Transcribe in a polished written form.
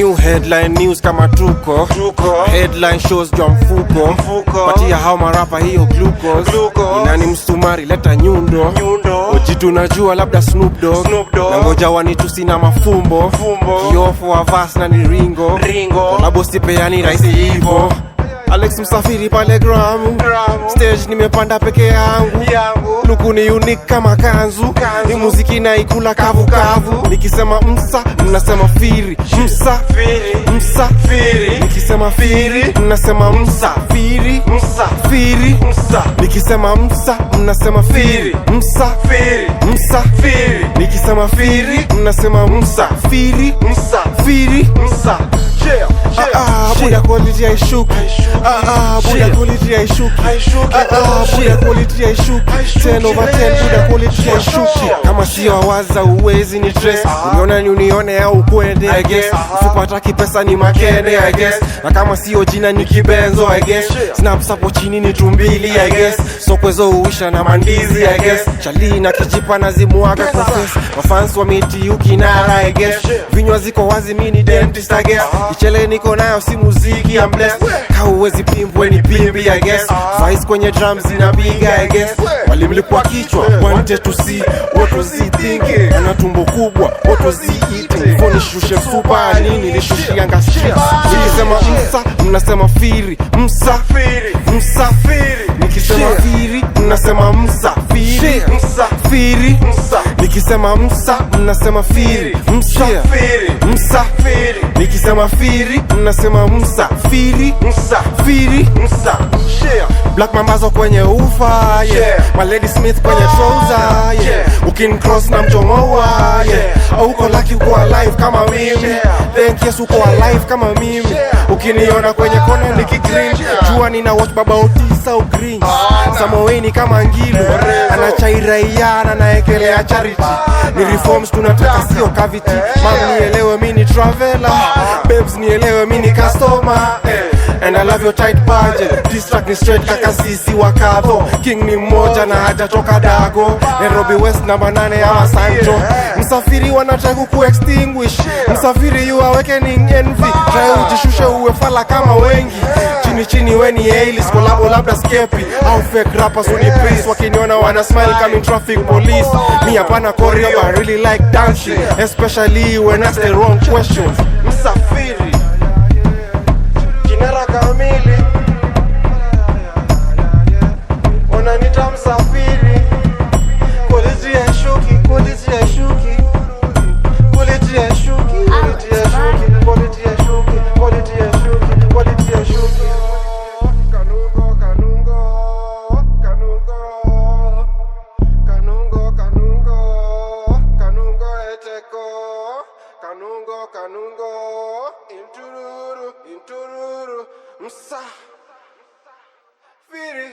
New headline news kama tuko. Tuko. Headline shows jwa mfuko. Mfuko. Patia hao marapa hiyo glucose. Glucose. Inani msumari leta nyundo. Nyundo. Ojitu najua labda Snoop Dogg. Snoop Dogg. Na ngoja wanitusi na mafumbo. Fumbo. Kiofu wa vas na ni Ringo. Ringo. Kolabo sipeani rahisi hivo. Alex Msafiri pale gramu. Gramu. Stage nimepanda peke yangu. Yangu. Luku ni unique kama kanzu. Kanzu. Ni muziki naikula kavu kavu. Nikisema msa mnasema firi. Msa Firi. msa Firi. Nikisema firi mnasema msa firi. Msa. Firi. Msa. Nikisema msa mnasema firi. Msa Firi. msa Firi. Nikisema firi mnasema msa firi. Msa. Firi. Msa. Yeah. Ah, ah, buda quality haishuki. Ah, ah, buda quality haishuki. Haishuki. Ah, ah, buda quality haishuki. Haishuki. 10 over 10 buda quality haishuki. Kama sio awaza uwezi ni dress. Uniona ni unione au kwende I guess. Usipataki pesa ni makende I guess. Na kama sio jina ni kibenzo I guess. Snaps hapo chini ni tumbili I guess. Sokwezo uisha na mandizi I guess. Chali na kijipa na zimuaga kwa face. Mafans wa miti ukinara I guess. Vinywa ziko wazi mi ni dentist I guess. Kichele niko nayo si muziki I'm blessed. Ka uwezi pimbwe ni pimbi I guess. Vice kwenye drums zinapiga I guess. Walimlipwa kichwa wanted to see what was he thinking. Ana tumbo kubwa what was he eating. Phone nishushe msupa nini nishushianga streets. Nikisema msa mnasema firi. Msa Firi. msa Firi. Nikisema firi mnasema msa firi. Msa. Firi. Msa. Nikisema msa mnasema firi. Msa Firi. msa Firi. Nikisema firi mnasema msa firi. Msa. Firi. Msa. Yeah. Black mambazo kwenye ufa yeah. Yeah. My Lady Smith kwenye trouser yeah. Yeah. Ukin cross na mchomoa yeah. Yeah. Au uko lucky uko alive kama mimi Yeah. Thank yes uko alive kama mimi Yeah. Ukiniona kwenye kona nikigreen Yeah. jua nina watch baba Otis au Grinch Bana. Samoeni kama Ngilu Rezo. anachairaia na naekelea charity. Ni reforms tunataka sio cavity. Mam nielewe mi ni traveler. Babes nielewe mi ni customer eh. And I love your tight budget. This track ni straight kaka sisi wa kadho. King ni mmoja na hajatoka dago. Nairobi West namba 8 ama Sancho. Msafiri wanataka ku extinguish. Msafiri you awakening envy. Try ujishushe uwe fala kama wengi. Chini chini we ni A-list collabo labda skepi. Au fake rappers unipeace. Wakiniona wana smile kama traffic police. Mi hapana choreo but I really like dancing. Especially when asked the wrong questions. Msafiri. Kinara kamili. Wananiita msafiri. Quality haishuki, quality haishuki. Quality haishuki, quality haishuki, quality haishuki, quality haishuki, quality haishuki. Kanungo, kanungo, kanungo, kanungo, kanungo, kanungo eteko, kanungo, kanungo, intururu, intururu, msa, firi.